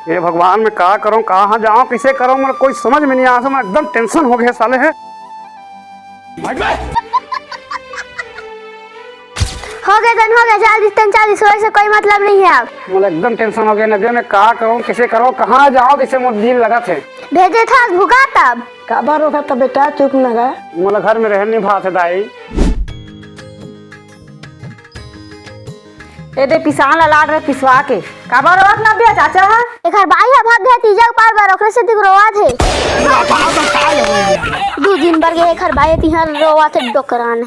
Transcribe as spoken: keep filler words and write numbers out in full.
हे भगवान, मैं का करूं, कहां जाऊं, कइसे करूं, मोला कोई समझ में नइ आवत हे, मैं एकदम tension हो गे साले हे। हो गे तेन, हो गे, चल दिस तेन, चल दिस, रोए से कोई मतलब नइ हे अब। मोला एकदम tension हो गे ना बे, मैं का करूं, कइसे करूं, कहां जाऊं, कइसे मोर दिल लगत हे। भेजे थस भुगा तब। काबर रोवत हस बेटा, चुप ना गा। मोला घर में रहे नइ भावत हे दाई। ए दे पिसान ला लात रहे पिसवा के। काबर रोवत ना बिया चाचा ह? एखर बाई ह भाग गे तीजा के पार बर, ओकरे सेती रोवत हे। दू दिन बर गे एखर बाई तिहां रोवत हे डोकरान।